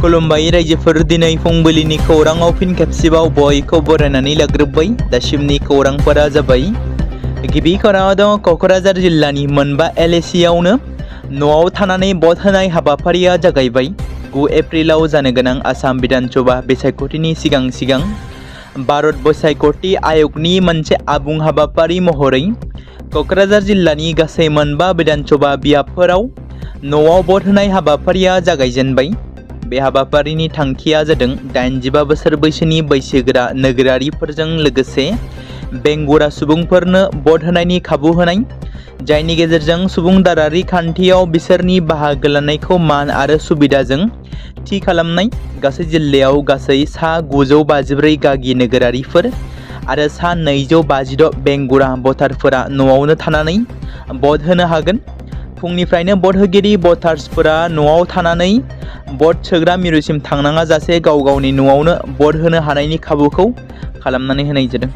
खुलुमबाय रायजोफोर दिनै फुंबिलिनि खौराङाव फिन खेबसेबाव बयखौ बरायनानै लाग्रोबाय। दासिमनि खौरांफोरा जाबाय गिबि खौराङाव दं क'क्राझार जिल्लानि मोनबा LACआवनो न'आव थानानै भट होनाय हाबाफारिया जागायबाय। 9 एप्रिलाव जानो गोनां आसाम बिधान सभा बिसायख'थिनि सिगां भारत बिसायख'थि आय'गनि मोनसे आबुं हाबाफारि महरै क'क्राझार जिल्लानि गासै मोनबा बिधान सभा बियाबफोराव न'आव भट होनाय हाबाफारिया जागायजेनबाय। बे हाबाफारिनि थांखिया जादों 85 बोसोर बैसोनि बैसोगोरा नोगोरारिफोरजों लोगोसे बेंगुरा सुबुंफोरनो भट होनायनि खाबु होनाय, जायनि गेजेरजों सुबुंदारारि खान्थियाव बिसोरनि बाहागो लानायखौ मान आरो सुबिदाजों थि खालामनाय। गासै जिल्लायाव गासै सा 954 गागि नोगोरारिफोर आरो सा 256 बेंगुरा भटारफोरा न'आवनो थानानै भट होनो हागोन। फुंनिफ्रायनो भट होगिरि भटार्सफोरा न'आव थानानै भट सोग्रा मिरुसिम थांनाङा जासे गाव गावनि न'आवनो भट होनो हानायनि खाबुखौ खालामनानै होनाय जादों।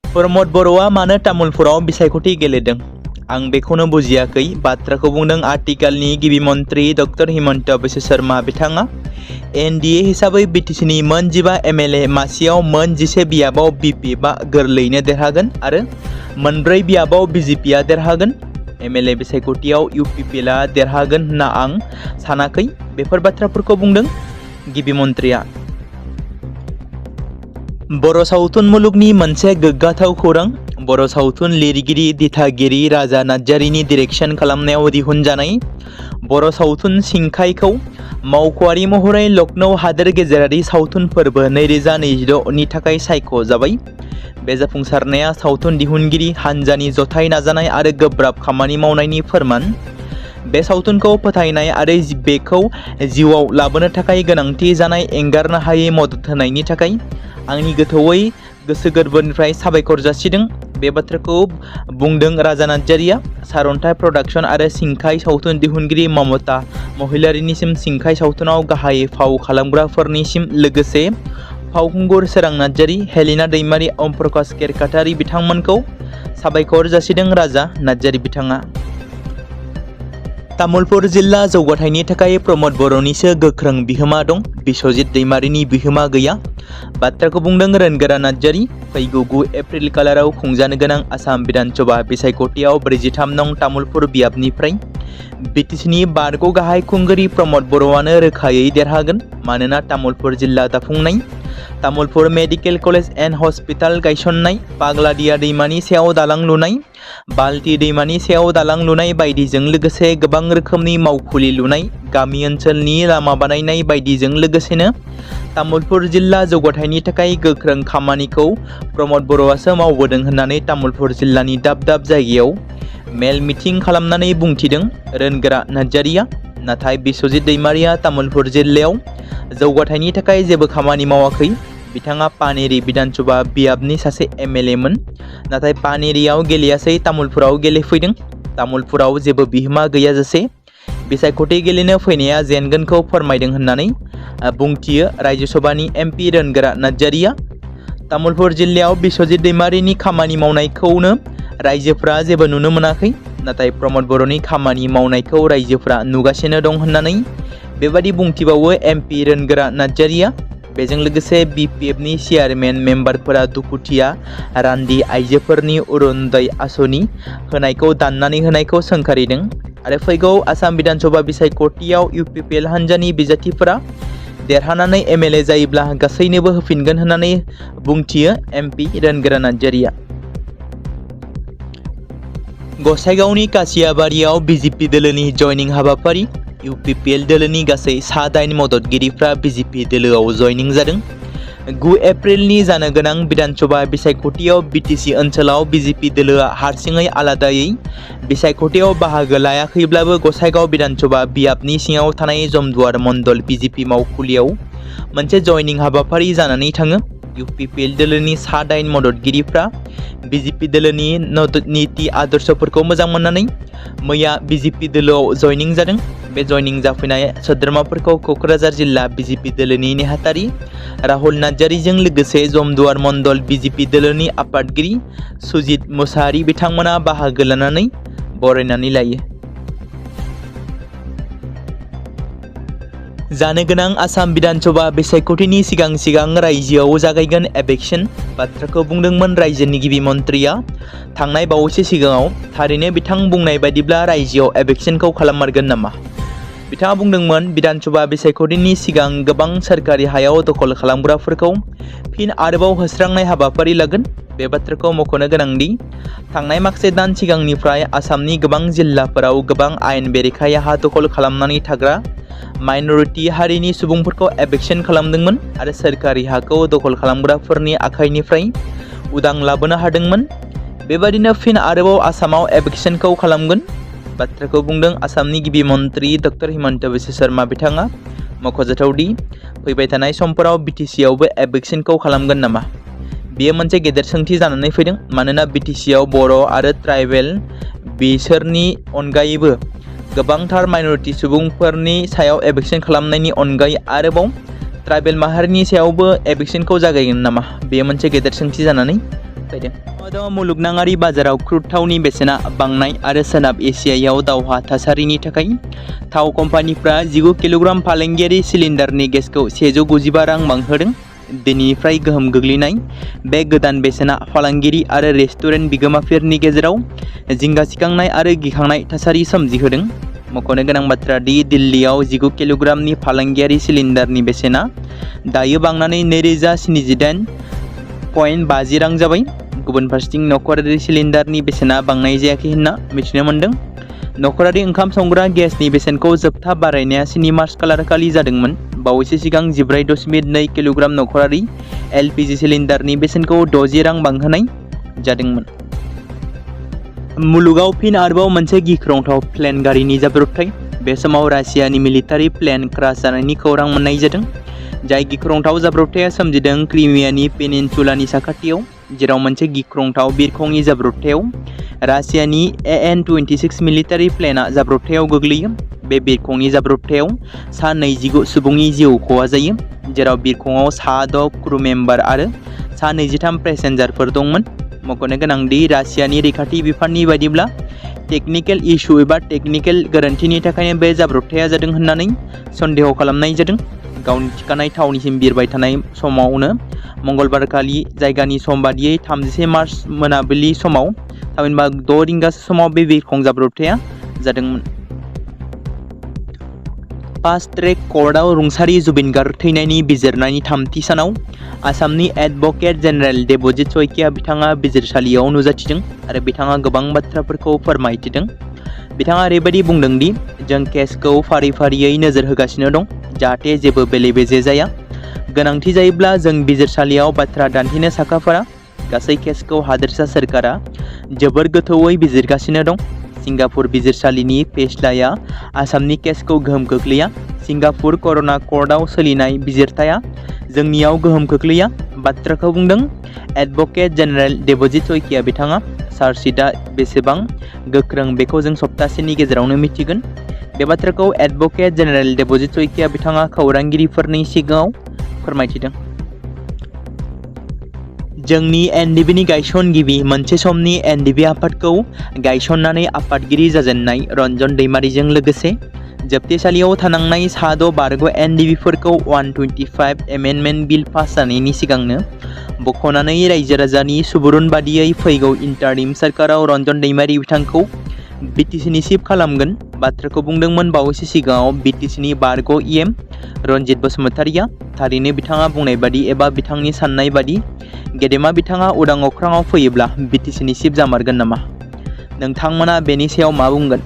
प्रमद बर'आ मानो तामुलपुराव बिसायख'थि गेलेदों? आं बेखौनो बुजियाखै। बाथ्राखौ बुंदों आथिखालनि गिबि मन्त्रि डक्टर हिमन्त बिश्व शर्मा बिथाङा। NDA हिसाबै BTCनि मोन 15 MLA मासियाव मोन 11 बियाबाव BPFआ गोरलैयैनो देरहागोन आरो मोन 4 बियाबाव BJPआ देरहागोन। MLA बिसायख'थियाव UPPLआ देरहागोन होनना आं सानाखै। बेफोर बाथ्राफोरखौ बुंदों गिबि मन्त्रिया। बर' सावथुन मुलुगनि मोनसे गोग्गाथाव खौरां। बर' सावथुन लिरगिरि दिथागिरि राजा नार्जारिनि डिरेक्सन खालामनायाव दिहुनजानाय बर' सावथुन सिंखायखौ मावख'आरि महरै लखनऊ हादोर गेजेरारि सावथुन फोरबो 2026 नि थाखाय सायख'जाबाय। बे जाफुंसारनाया सावथुन दिहुनगिरि हान्जानि जथाय नाजानाय आरो गोब्राब खामानि मावनायनि फोरमान। बे सावथुनखौ फोथायनाय आरो बेखौ जिउआव लाबोनो थाखाय गोनांथि जानाय एंगारनो हायै मदद होनायनि थाखाय आंनि गोथौयै गोसो गोरबोनिफ्राय साबायखर जासिदों। बे बाथ्राखौ बुंदों राजा नार्जारिया। सारन्थाइ प्रडाक्शन आरो सिंखाय सावथुन दिहुनगिरि ममता महिलारिनिसिम सिंखाय सावथुनाव गाहाय फाव खालामग्राफोरनिसिम लोगोसे फावखुंगुर सोरां नार्जारि, हेलिना दैमारि, ओम प्रकाश केरकाटारि बिथांमोनखौ साबायखर जासिदों राजा नार्जारि बिथाङा। तामुलपुर जिल्ला जौगाथायनि थाखाय प्रमद बर'निसो गोख्रों बिहोमा दं, बिश्वजित दैमारिनि बिहोमा गैया। बाथ्राखौ बुंदों रोनगोरा नार्जारि। फैगौ 9 एप्रिल खालाराव खुंजानो गोनां आसाम बिधान सभा बिसायख'थियाव 43 नं तामुलपुर बियाबनिफ्राय BTCनि बारग' गाहाय खुंगिरि प्रमद बर'आनो रोखायै देरहागोन। मानोना तामुलपुर जिल्ला दाफुंनाय, Tamulpur medical college and hospital गायसननाय, पाग्लादिया दैमानि सायाव दालां लुनाय, बाल्टी दैमानि सायाव दालां लुनाय बायदिजों लोगोसे गोबां रोखोमनि मावखुलि लुनाय, गामि ओनसोलनि लामा बानायनाय बायदिजों लोगोसेनो तामुलपुर जिल्ला जौगाथायनि थाखाय गोख्रों खामानिखौ प्रमद बर'आसो मावबोदों होननानै तामुलपुर जिल्लानि दाब दाब जायगायाव मेल मिटिं खालामनानै बुंथिदों रोनगोरा नार्जारिया। नाथाय बिश्वजित दैमारिया तामुलपुर जिल्लायाव जौगाथायनि थाखाय जेबो खामानि मावाखै। बिथाङा पानेरी बिधान सभा बियाबनि सासे MLA मोन, नाथाय पानेरीआव गेलेयासै तामुलपुराव गेलेफैदों। तामुलपुराव जेबो बिहोमा गैयाजासे बिसायख'थि गेलेनो फैनाया जेनगोनखौ फोरमायदों होननानै बुंथियो रायजो सभानि MP रोनगोरा नार्जारिया। तामुलपुर जिल्लायाव बिश्वजित दैमारिनि खामानि मावनायखौनो रायजोफ्रा जेबो नुनो मोनाखै, नाथाय प्रमद बर'नि खामानि मावनायखौ रायजोफ्रा नुगासिनो दं होननानै बेबादि बुंथिबावो MP रोनगोरा नार्जारिया। बेजों लोगोसे BPFनि चेयारमेन मेम्बारफोरा दुखुथिया रान्दि आइजोफोरनि अरुणोदय आसनि होनायखौ दाननानै होनायखौ सोंखारिदों आरो फैगौ आसाम बिधान सभा बिसायख'थियाव UPPL हान्जानि बिजाथिफोरा देरहानानै MLA जायोब्ला गासैनोबो होफिनगोन होननानै बुंथियो MP रोनगोरा नार्जारिया। गसाइगावनि कासियाबारियाव BJP दोलोनि जयनिं हाबाफारि। UPPL दोलोनि गासै सा 8 मददगिरिफ्रा BJP दोलोआव जयनिं जादों। 9 एप्रिलनि जानो गोनां बिधान सभा बिसायख'थियाव BTC ओनसोलाव BJP दोलोआ हारसिङै आलादायै बिसायख'थियाव बाहागो लायाखैब्लाबो गसाइगाव बिधान सभा बियाबनि सिङाव थानाय जमदुवार मण्डल BJP मावखुलियाव मोनसे जयनिं हाबाफारि जानानै थाङो। UPPL दोलोनि सा 8 मददगिरिफ्रा BJP दोलोनि नीति आदर्शफोरखौ मोजां मोननानै मैया BJP दोलोआव जयनिं जादों। बे जयनिं जाफैनाय सोद्रोमाफोरखौ क'क्राझार जिल्ला BJP दोलोनि नेहाथारि राहुल नार्जारिजों लोगोसे जमदुवार मण्डल BJP दोलोनि आफादगिरि सुजित मुसाहारि बिथांमोना बाहागो लानानै बरायनानै लायो। जानो गोनां आसाम बिधान सभा बिसायख'थिनि सिगां रायजोआव जागायगोन एबेक्शन बाथ्राखौ बुंदोंमोन रायजोनि गिबि मन्थ्रिया थांनाय बावैसो सिगाङाव। थारैनो बिथां बुंनाय बायदिब्ला रायजोआव एबेक्शनखौ खालाममारगोन नामा? बिथाङा बुंदोंमोन बिधान सभा बिसायख'थिनि सिगां गोबां सोरखारि हायाव दखल खालामग्राफोरखौ फिन आरोबाव होस्रांनाय हाबाफारि लागोन। बे बाथ्राखौ मख'नो गोनांदि थांनाय माखासे दान सिगांनिफ्राय आसामनि गोबां जिल्लाफोराव गोबां आयेन बेरेखायै हा दखल खालामनानै थाग्रा माइनरिटी हारिनि सुबुंफोरखौ एबेक्शन खालामदोंमोन आरो सोरखारि हाखौ दखल खालामग्राफोरनि आखाइनिफ्राय उदां लाबोनो हादोंमोन। बेबादिनो फिन आरोबाव आसामाव एबेक्शनखौ खालामगोन बाथ्राखौ बुंदों आसामनि गिबि मन्थ्रि डक्टर हिमन्त बिश्व शर्मा। बिथाङा मख'जाथावदि फैबाय थानाय समफोराव बिटिसिआवबो एबेक्शनखौ खालामगोन नामा? बेयो मोनसे गेदेर सोंथि जानानै फैदों मानोना बिटिसिआव बर' आरो ट्राइबेल बिसोरनि अनगायैबो गोबांथार माइनरिटी सुबुंफोरनि सायाव एबेक्शन खालामनायनि अनगायै आरोबाव ट्राइबेल माहारिनि सायावबो एबेक्शनखौ जागायगोन नामा? बेयो मोनसे गेदेर सोंथि जानानै फैदों। मुलुगनाङारि बाजाराव क्रुड थावनि बेसेना बांनाय आरो सोनाब एसियायाव दावहा थासारिनि थाखाय थाव कम्पानिफ्रा 19 किल'ग्राम फालांगियारि सिलिन्डारनि गेसखौ 195 रां बांहोदों। दिनैनिफ्राय गोहोम गोग्लैनाय बे गोदान बेसेना फालांगिरि आरो रेस्टुरेन्ट बिगोमाफोरनि गेजेराव जिंगा सिखांनाय आरो गिखांनाय थासारि सोमजिहोदों। मख'नो गोनां बाथ्रा दि दिल्लीआव 19 किल'ग्रामनि फालांगियारि सिलिन्डारनि बेसेना दायो बांनानै 2078.50 रां जाबाय। गुबुन फारसेथिं नखरारि सिलिन्डारनि बेसेना बांनाय जायाखै होनना मिथिनो मोन्दों। नखरारि ओंखाम संग्रा गेसनि बेसेनखौ जोबथा बारायनाया 7 मार्च खालारखालि जादोंमोन। बावैसो सिगां 14.2 किल'ग्राम नखरारि एलपिजि सिलिन्डारनि बेसेनखौ 60 रां बांहोनाय जादोंमोन। मुलुगाव फिन आरोबाव मोनसे गिख्रंथाव प्लेन गारिनि जाब्रबथाय। बे समाव रासियानि मिलिटारि प्लेन क्रास जानायनि खौरां मोननाय जादों। जाय गिख्रंथाव जाब्रबथाया सोमजिदों क्रिमियानि पेनिनसुलानि साखाथियाव, जेराव मोनसे गिख्रंथाव बिरखंनि जाब्रबथायाव रासियानि AN-26 मिलिटारि प्लेनआ जाब्रबथायाव गोग्लैयो। बे बिरखंनि जाब्रबथायाव सा 29 सुबुंनि जिउ खहा जायो, जेराव बिरखंआव सा 6 क्रू मेम्बार आरो सा 23 पेसेन्जारफोर दंमोन। मख'नो गोनांदि रासियानि रैखाथि बिफाननि बायदिब्ला टेकनिकेल इस्यु एबा टेकनिकेल गोरोन्थिनि थाखायनो बे जाब्रबथाया जादों होननानै सन्देह खालामनाय जादों। गावनि थिखानाय थावनिसिम बिरबाय थानाय समावनो मंगलबारखालि जायगानि सम बादियै 31 मार्च मोनाबिलि समाव थामहिनबा 6 रिंगासो समाव बे बिरखं जाब्रबथाया जादोंमोन। फास्ट ट्रेक कर्टआव रुंसारि जुबिन गार्ग थैनायनि बिजिरनायनि 3थि सानाव आसामनि एडभकेट जेनेरेल देबजित सयकिया बिथाङा बिजिरसालियाव नुजाथिदों आरो बिथाङा गोबां बाथ्राफोरखौ फोरमायथिदों। बिथाङा ओरैबायदि बुंदों दि जों केसखौ फारि-फारियै नोजोर होगासिनो दं जाहाथे जेबो बेले-बेजे जाया। गोनांथि जायोब्ला जों बिजिरसालियाव बाथ्रा दान्थेनो साखाफारा। गासै केसखौ हादोरसा सोरखारा जोबोर गोथौयै बिजिरगासिनो दं। सिंगापुर बिजिरसालिनि फेस्लाया आसामनि केसखौ गोहोम खोख्लैया। सिंगापुर कर'ना कर्टआव सोलिनाय बिजिरथाया जोंनियाव गोहोम खोख्लैया बाथ्राखौ बुंदों एडभकेट जेनेरेल देबजित सयकिया बिथाङा। चार्जशिटआ बेसेबां गोख्रों बेखौ जों सप्तासेनि गेजेरावनो मिथिगोन। बे बाथ्राखौ एडभकेट जेनेरेल देबजित सयकिया बिथाङा खौरांगिरिफोरनि सिगाङाव फोरमायथिदों। जोंनि एनडिबिनि गायसनगिरि मोनसे समनि एनडिबि आफादखौ गायसननानै आफादगिरि जाजेननाय रन्जन दैमारिजों लोगोसे जोबथेसालियाव थानांनाय सा 6 बारग' एनडिबिफोरखौ 125 एमेन्डमेन्ट बिल पास जानायनि सिगांनो बख'नानै रायजो-राजानि सुबुरुन बादियै फैगौ इन्टारिम सोरखाराव रन्जन दैमारि बिथांखौ बिटिसिनि चिफ खालामगोन बाथ्राखौ बुंदोंमोन बावैसो सिगाङाव बिटिसिनि बारग' इएम रनजित बसुमतारिया। थारैनो बिथाङा बुंनाय बादि एबा बिथांनि साननाय बादि गेदेमा बिथाङा उदां अख्राङाव फैयोब्ला बिटिसिनि चिफ जामारगोन नामा? नोंथांमोना बेनि सायाव मा बुंगोन?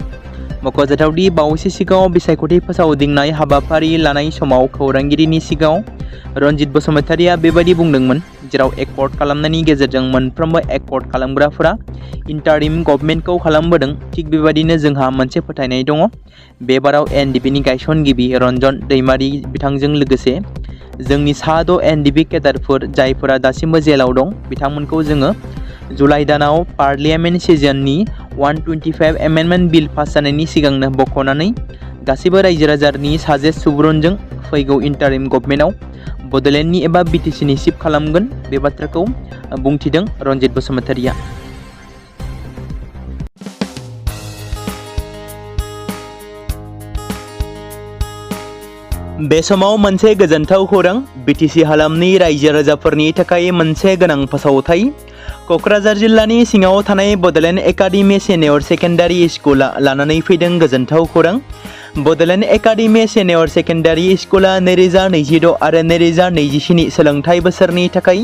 मख'जाथावदि बावैसो सिगाङाव बिसायख'थि फोसावदिंनाय हाबाफारि लानाय समाव खौरांगिरिनि सिगाङाव रनजित बसुमतारिया बेबायदि बुंदोंमोन, जेराव एकर्ड खालामनायनि गेजेरजों मोनफ्रोमबो एकर्ड खालामग्राफोरा इन्टारिम गभर्नमेन्टखौ खालामबोदों। थिग बेबायदिनो जोंहा मोनसे फोथायनाय दङ। बे बाराव एनडिबिनि गायसनगिरि रन्जन दैमारि बिथांजों लोगोसे जोंनि सा 6 एनडिबि केडारफोर जायफोरा दासिमबो जेलाव दं बिथांमोनखौ जोङो जुलाइ दानाव पार्लियामेन्ट सेसननि 125 एमेन्डमेन्ट बिल पास जानायनि सिगांनो बख'नानै गासैबो रायजो-राजानि साजेस सुबुरुनजों फैगौ इन्टारिम गभर्नमेन्टआव बड'लेण्डनि एबा बिटिसिनि चिफ खालामगोन। बे बाथ्राखौ बुंथिदों रनजित बसुमतारिया। बे समाव मोनसे गोजोनथाव खौरां बिटिसि हालामनि रायजो राजाफोरनि थाखाय मोनसे गोनां फोसावथाय। क'क्राझार जिल्लानि सिङाव थानाय बड'लेण्ड एकाडेमि सिनियर सेकेन्डारि स्कुला लानानै फैदों गोजोनथाव खौरां। बड'लेण्ड एकाडेमि सिनियर सेकेन्डारि स्कुला 2026 आरो 2027 सोलोंथाइ बोसोरनि थाखाय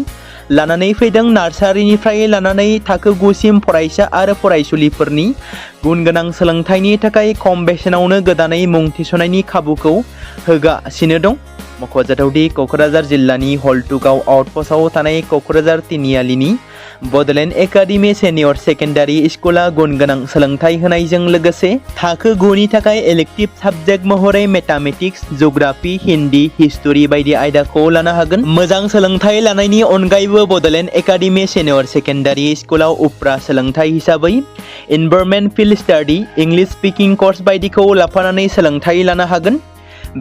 लानानै फैदों नार्सारिनिफ्राय लानानै थाखो 9 सिम फरायसा आरो फरायसुलिफोरनि गुन गोनां सोलोंथाइनि थाखाय खम बेसेनावनो गोदानै मुं थिसननायनि खाबुखौ होगासिनो दं। मख'जाथावदि क'क्राझार जिल्लानि हल्टुगाव आउटपस्टआव थानाय क'क्राझार तिनिआलिनि बड'लेण्ड एकाडेमि सिनियर सेकेन्डारि स्कुला गुन गोनां सोलोंथाइ होनायजों लोगोसे थाखो 9 नि थाखाय इलेक्टिभ साबजेक्ट महरै मेथामेटिक्स, जिअ'ग्राफि, हिन्दी, हिस्टरि बायदि आयदाखौ लानो हागोन। मोजां सोलोंथाइ लानायनि अनगायैबो बड'लेण्ड एकाडेमि सिनियर सेकेन्डारि स्कुलाव उफ्रा सोलोंथाइ हिसाबै environment field study, English speaking course बायदिखौ लाफानानै सोलोंथाइ लानो हागोन।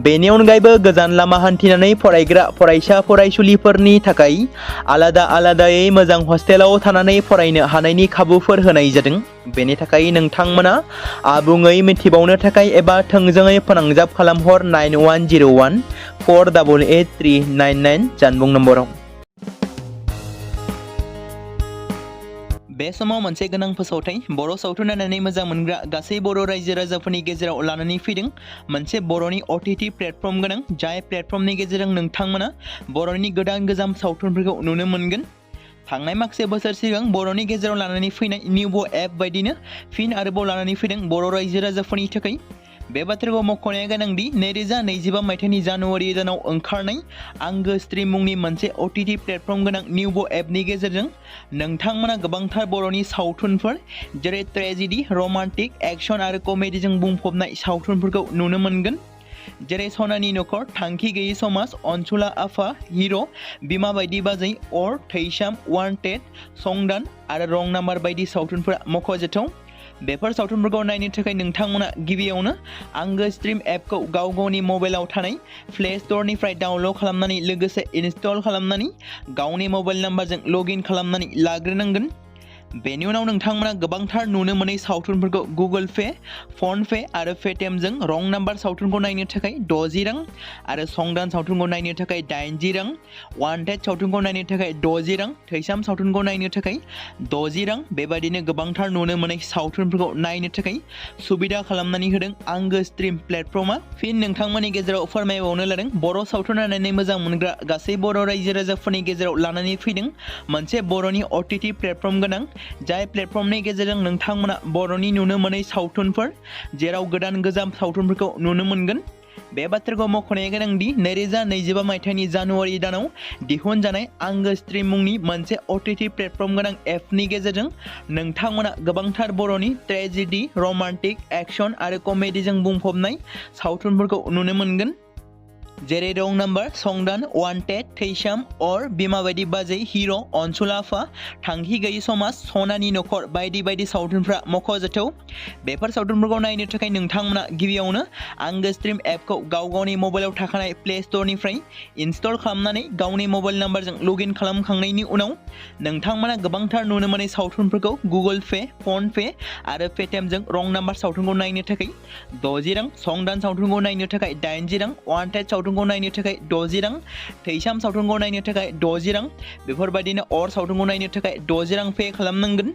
बेनि अनगायैबो गोजान लामा हान्थिनानै फरायग्रा फरायसा फरायसुलिफोरनि थाखाय आलादायै मोजां हस्टेलाव थानानै फरायनो हानायनि खाबुफोर होनाय जादों। बेनि थाखाय नोंथांमोना आबुङै मिथिबावनो थाखाय एबा थोंजोङै फोनांजाब खालामहर 9101 488 399 जानबुं नम्बराव। बे समाव मोनसे गोनां फोसावथाय बर' सावथुन नायनानै मोजां मोनग्रा गासै बर' रायजो राजाफोरनि गेजेराव लानानै फैदों मोनसे बर'नि OTT प्लेटफर्म गोनां, जाय प्लेटफर्मनि गेजेरजों नोंथांमोना बर'नि गोदान सावथुनफोरखौ नुनो मोनगोन। थांनाय माखासे बोसोर सिगां बर'नि गेजेराव लानानै फैनाय निउबो एप बायदिनो फिन आरोबाव लानानै फैदों बर' रायजो राजाफोरनि थाखाय। बे बाथ्राखौ मख'नाया गोनांदि 2025 मायथाइनि जानुवारि दानाव ओंखारनाय आंगो स्ट्रिम मुंनि मोनसे OTT प्लेटफर्म गोनां निउबो एपनि गेजेरजों नोंथांमोना गोबांथार बर'नि सावथुनफोर जेरै ट्रेजेडि, रमान्टिक, एक्शन आरो कमेडिजों बुंफबनाय सावथुनफोरखौ नुनो मोनगोन। जेरै सनानि नखर, थांखि गैयै समाज, अनसुला आफा, हिर', बिमा बायदि बाजै, अर, थैसाम, वान्टेड, संदान आरो रं नाम्बार बायदि सावथुनफोरा मख'जाथाव। बेफोर सावथुनफोरखौ नायनो थाखाय नोंथांमोना गिबियावनो आंगो स्ट्रिम एपखौ गावनि मबाइलाव थानाय प्ले स्ट'रनिफ्राय डाउनल'ड खालामनानै लोगोसे इनस्टल खालामनानै गावनि मबाइल नाम्बारजों लगइन खालामनानै लाग्रोनांगोन। बेनि उनाव नोंथांमोना गोबांथार नुनो मोनै सावथुनफोरखौ गुगोल पे, फन पे आरो पेटिएमजों रं नाम्बार सावथुनखौ नायनो थाखाय 60 रां आरो संदान सावथुनखौ नायनो थाखाय 80 रां, वान्टेड सावथुनखौ नायनो थाखाय 60 रां, थैसाम सावथुनखौ नायनो थाखाय 60 रां बेबायदिनो गोबांथार नुनो मोनै सावथुनफोरखौ नायनो थाखाय सुबिदा खालामनानै होदों आंगो स्ट्रिम प्लेटफर्मा। फिन नोंथांमोननि गेजेराव फोरमायबावनो लादों बर' सावथुन नायनानै मोजां मोनग्रा गासै बर' रायजो राजाफोरनि गेजेराव लानानै फैदों मोनसे बर'नि OTT प्लेटफर्म गोनां, जाय प्लेटफर्मनि गेजेरजों नोंथांमोना बर'नि नुनो मोनै सावथुनफोर जेराव गोजाम सावथुनफोरखौ नुनो मोनगोन। बे बाथ्राखौ मख'नाया गोनांदि 2025 मायथाइनि जानुवारि दानाव दिहुनजानाय आंगो स्ट्रिम मुंनि मोनसे OTT प्लेटफर्म गोनां एपनि गेजेरजों नोंथांमोना गोबांथार बर'नि ट्रेजेडि, रमान्टिक, एक्शन आरो कमेडिजों बुंफबनाय सावथुनफोरखौ नुनो मोनगोन। जेरै रं नाम्बार, संदान, वान्टेड, थैसाम, अर, बिमा बायदि बाजै, हिर', अनसुला आफा, थांखि गैयै समाज, सनानि नखर बायदि सावथुनफ्रा मख'जाथाव। बेफोर सावथुनफोरखौ नायनो थाखाय नोंथांमोना गिबियावनो आंगो स्ट्रिम एपखौ गावनि मबाइलाव थाखानाय प्ले स्ट'रनिफ्राय इनस्टल खालामनानै गावनि मबाइल नाम्बारजों लगइन खालामखांनायनि उनाव नोंथांमोना गोबांथार नुनो मोनै सावथुनफोरखौ गुगोल पे, फन पे आरो पेटिएमजों रं नाम्बार सावथुनखौ नायनो थाखाय 60 रां, संदान सावथुनखौ नायनो थाखाय 80 रां, वान्टेड सावथुनखौ नायनो थाखाय 60 रां, थैसाम सावथुनखौ नायनो थाखाय 60 रां बेफोरबायदिनो अर सावथुनखौ नायनो थाखाय 60 रां पे खालामनांगोन।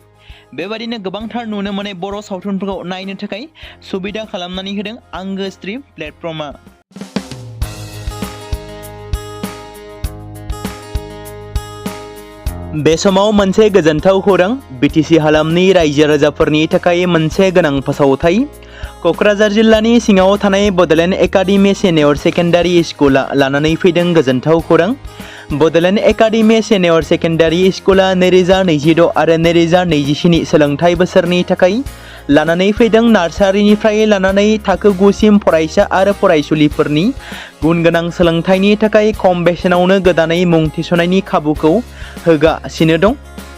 बेबायदिनो गोबांथार नुनो मोनै बर' सावथुनफोरखौ नायनो थाखाय सुबिदा खालामनानै होदों आंगो स्ट्रिम प्लेटफर्मा। बे समाव मोनसे गोजोनथाव खौरां बिटिसि हालामनि रायजो राजाफोरनि थाखाय मोनसे गोनां फोसावथाय। क'क्राझार जिल्लानि सिङाव थानाय बड'लेण्ड एकाडेमि सिनियर सेकेन्डारि स्कुला लानानै फैदों गोजोनथाव खौरां। बड'लेण्ड एकाडेमि सिनियर सेकेन्डारि स्कुला 2026 आरो 2027 सोलोंथाइ बोसोरनि थाखाय लानानै फैदों नार्सारिनिफ्राय लानानै थाखो 9 सिम फरायसा आरो फरायसुलिफोरनि गुन गोनां सोलोंथाइनि थाखाय खम बेसेनावनो गोदानै मुं थिसननायनि खाबुखौ होगासिनो दं।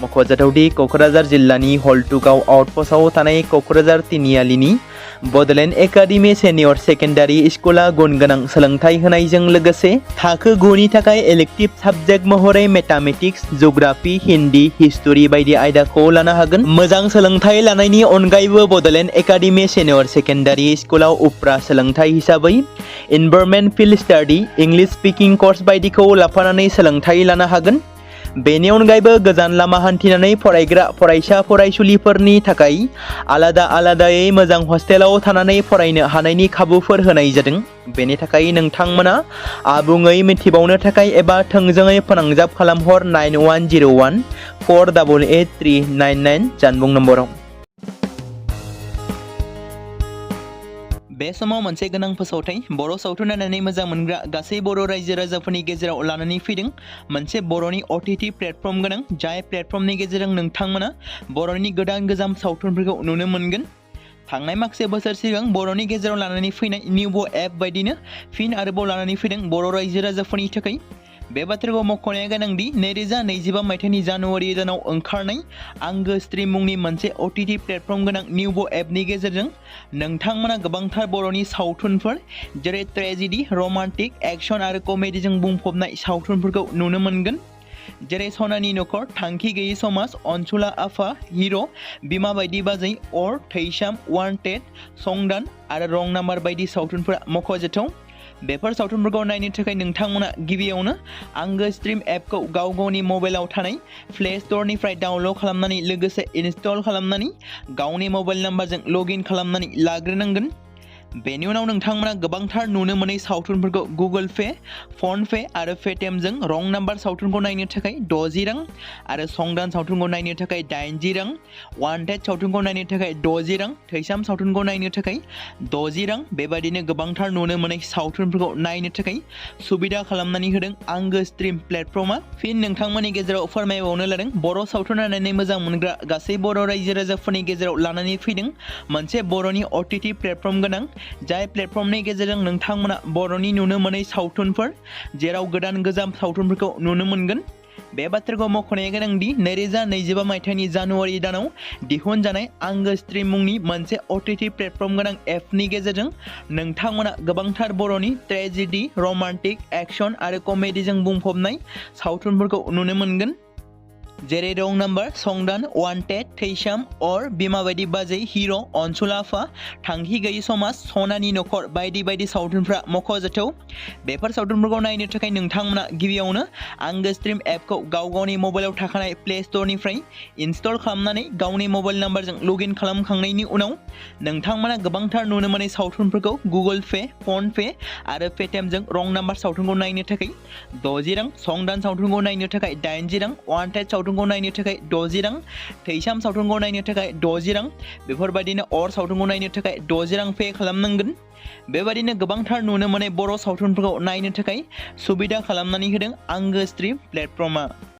मख'जाथावदि क'क्राझार जिल्लानि हल्टुगाव आउटपस्टआव थानाय क'क्राझार तिनिआलिनि बड'लेण्ड एकाडेमि सेनियर सेकेन्डारि स्कुला गुनगोनां सोलोंथाइ होनायजों लोगोसे थाखो 9 नि थाखाय इलेक्टिभ साबजेक्ट महरै मेथामेटिक्स, जिअ'ग्राफि, हिन्दी, हिस्टरि बायदि आयदाखौ लानो हागोन। मोजां सोलोंथाइ लानायनि अनगायैबो बड'लेण्ड एकाडेमि सेनियर सेकेन्डारि स्कुलाव उफ्रा सोलोंथाइ हिसाबै environment field study, English speaking course बायदिखौ लाफानानै सोलोंथाइ लानो हागोन। बेनि अनगायैबो गोजान लामा हान्थिनानै फरायग्रा फरायसा फरायसुलिफोरनि थाखाय आलादायै मोजां हस्टेलाव थानानै फरायनो हानायनि खाबुफोर होनाय जादों। बेनि थाखाय नोंथांमोना आबुङै मिथिबावनो थाखाय एबा थोंजोङै फोनांजाब खालामहर 9101 488 399 जानबुं नम्बराव। बे समाव मोनसे गोनां फोसावथाय बर' सावथुन नायनानै मोजां मोनग्रा गासै बर' रायजो राजाफोरनि गेजेराव लानानै फैदों मोनसे बर'नि OTT प्लेटफर्म गोनां, जाय प्लेटफर्मनि गेजेरजों नोंथांमोना बर'नि गोदान गोजाम सावथुनफोरखौ नुनो मोनगोन। थांनाय माखासे बोसोर सिगां बर'नि गेजेराव लानानै फैनाय निउबो एप बायदिनो फिन आरोबाव लानानै फैदों बर' रायजो राजाफोरनि थाखाय। बे बाथ्राखौ मख'नाया गोनांदि 2025 मायथाइनि जानुवारि दानाव ओंखारनाय आंगो स्ट्रिम मुंनि मोनसे OTT प्लेटफर्म गोनां निउबो एपनि गेजेरजों नोंथांमोना गोबांथार बर'नि सावथुनफोर जेरै ट्रेजेडि, रमान्टिक, एक्शन आरो कमेडिजों बुंफबनाय सावथुनफोरखौ नुनो मोनगोन। जेरै सनानि नखर, थांखि गैयै समाज, अनसुला आफा, हिर', बिमा बायदि बाजै, अर, थैसाम, वान्टेड, संदान आरो रं नाम्बार बायदि सावथुनफोरा मख'जाथाव। बेफोर सावथुनफोरखौ नायनो थाखाय नोंथांमोना गिबियावनो आंगो स्ट्रिम एपखौ गावनि मबाइलाव थानाय प्ले स्ट'रनिफ्राय डाउनल'ड खालामनानै लोगोसे इनस्टल खालामनानै गावनि मबाइल नाम्बारजों लगइन खालामनानै लाग्रोनांगोन। बेनि उनाव नोंथांमोना गोबांथार नुनो मोनै सावथुनफोरखौ गुगोल पे, फन पे आरो पेटिएमजों रं नाम्बार सावथुनखौ नायनो थाखाय 60 रां आरो संदान सावथुनखौ नायनो थाखाय 80 रां, वान्टेड सावथुनखौ नायनो थाखाय 60 रां, थैसाम सावथुनखौ नायनो थाखाय 60 रां बेबायदिनो गोबांथार नुनो मोनै सावथुनफोरखौ नायनो थाखाय सुबिदा खालामनानै होदों आंगो स्ट्रिम प्लेटफर्मा। फिन नोंथांमोननि गेजेराव फोरमायबावनो लादों बर' सावथुन नायनानै मोजां मोनग्रा गासै बर' रायजो राजाफोरनि गेजेराव लानानै फैदों मोनसे बर'नि OTT प्लेटफर्म गोनां, जाय प्लेटफर्मनि गेजेरजों नोंथांमोना बर'नि नुनो मोनै सावथुनफोर जेराव गोदान गोजाम सावथुनफोरखौ नुनो मोनगोन। बे बाथ्राखौ मख'नाया गोनांदि 2025 मायथाइनि जानुवारि दानाव दिहुनजानाय आंगो स्ट्रिम मुंनि मोनसे OTT प्लेटफर्म गोनां एपनि गेजेरजों नोंथांमोना गोबांथार बर'नि ट्रेजेडि, रमान्टिक, एक्शन आरो कमेडिजों बुंफबनाय सावथुनफोरखौ नुनो मोनगोन। जेरै रं नाम्बार, संदान, वान्टेड, थैसाम, अर, बिमा बायदि बाजै, हिर', अनसुला आफा, थांखि गैयै समाज, सनानि नखर बायदि बायदि सावथुनफ्रा मख'जाथाव। बेफोर सावथुनफोरखौ नायनो थाखाय नोंथांमोना गिबियावनो आंगो स्ट्रिम एपखौ गावनि मबाइलाव थाखानाय प्ले स्ट'रनिफ्राय इनस्टल खालामनानै गावनि मबाइल नाम्बारजों लगइन खालामखांनायनि उनाव नोंथांमोना गोबांथार नुनो मोनै सावथुनफोरखौ गुगोल पे, फन पे आरो पेटिएमजों रं नाम्बार सावथुनखौ नायनो थाखाय 60 रां, संदान सावथुनखौ नायनो थाखाय 80 रां, वान्टेड सावथुनखौ नायनो थाखाय 60 रां, थैसाम सावथुनखौ नायनो थाखाय 60 रां बेफोरबायदिनो अर सावथुनखौ नायनो थाखाय 60 रां पे खालामनांगोन। बेबायदिनो गोबांथार नुनो मोनै बर' सावथुनफोरखौ नायनो थाखाय सुबिदा खालामनानै होदों आंगो स्ट्रिम प्लेटफर्मा।